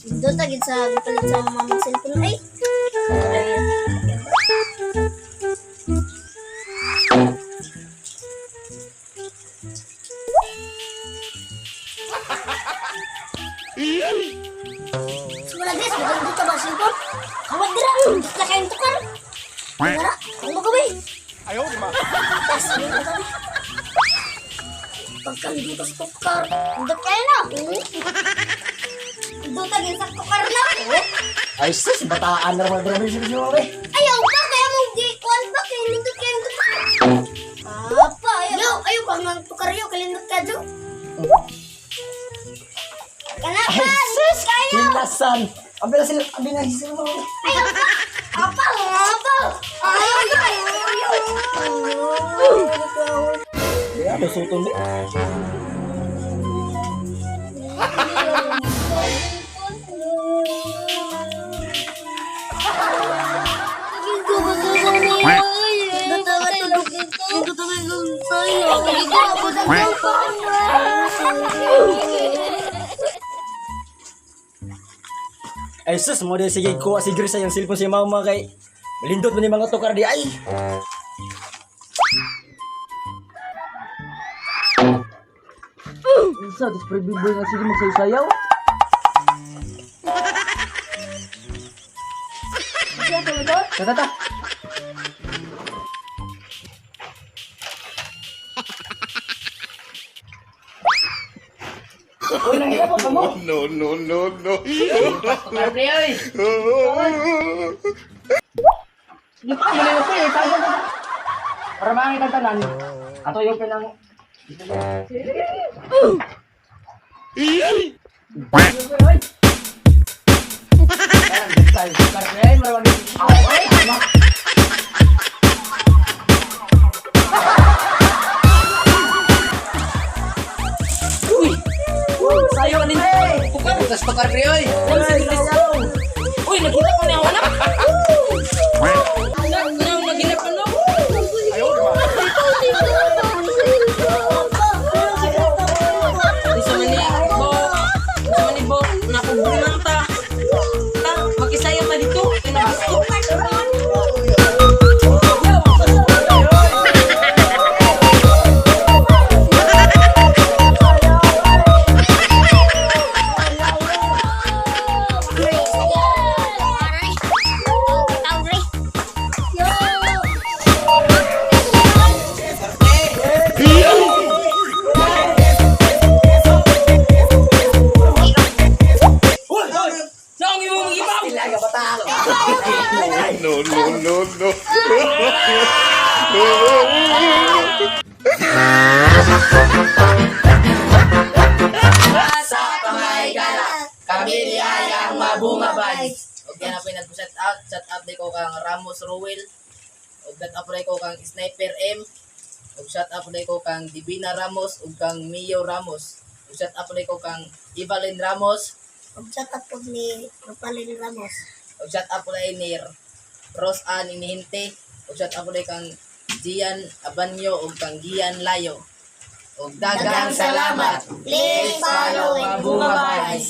Nindot agad sa gipalit sa mama cellphone ay. Wala guys, maganda ta ba cellphone? Hawad dira, na kayong tukar. Wala, ang magabi. Ayaw, di ba? Tas, ano ka Pagkanduto sa tukar. Indot kayo na. Indot agad sa tukar na. Ay sus, bataan na naman grabe siya siya eh. Ayaw ka, kaya mo di kuan ba kay nindot kayong tukar. Apa, ayaw. Yo, ayaw pa nga tukar yo, kalindot ka jo. Kana Ay pa, sus, kayo. hilasan. Abi na sila, abi na sila mo. Ayaw ka. Apa, apa. Ayaw ka, ayaw, ayaw. Ya, ada sultan deh. Ay sus, mo di sige kuha si Grace yung cellphone si mama kay malindot man ni mga tukar di ay. Isa, dis pre big boy nga sige magsayaw. Ta ta ta. Uy, nanghila pa mo. No, no, no, no. Pre, oy. Di pa, mali ko eh. Saan ka? Para maangit ang tanan. Ato yung pinang... Uy! Sayo ka din. Tukar, tas tukar pre, oy. Uy, nakita ko na ang anak. Anak, nang maginap ano? Ayaw, di ba? Isa man ni Bo. Isa man ni Bo. Nakubunang ta. Ta, makisayo ka dito. Kinagusto. Saan ang imong magibaw? No, no, no, no. Sa pangaygala, kami ni ang mabungabay. Og yan ako nag-shout out, shout out ko kang Ramos Ruel. Og shout out ko kang Sniper M. Og shout out ko kang Divina Ramos ug kang Mio Ramos. Og shout out ko kang Evelyn Ramos. Shout out po ni Rupalin Ramos. Og shout out ni Rose Ann Inihinte. Og shout out kang Gian Abanyo ug kang Gian Layo. Og daghang salamat. Please follow and Mabungabay.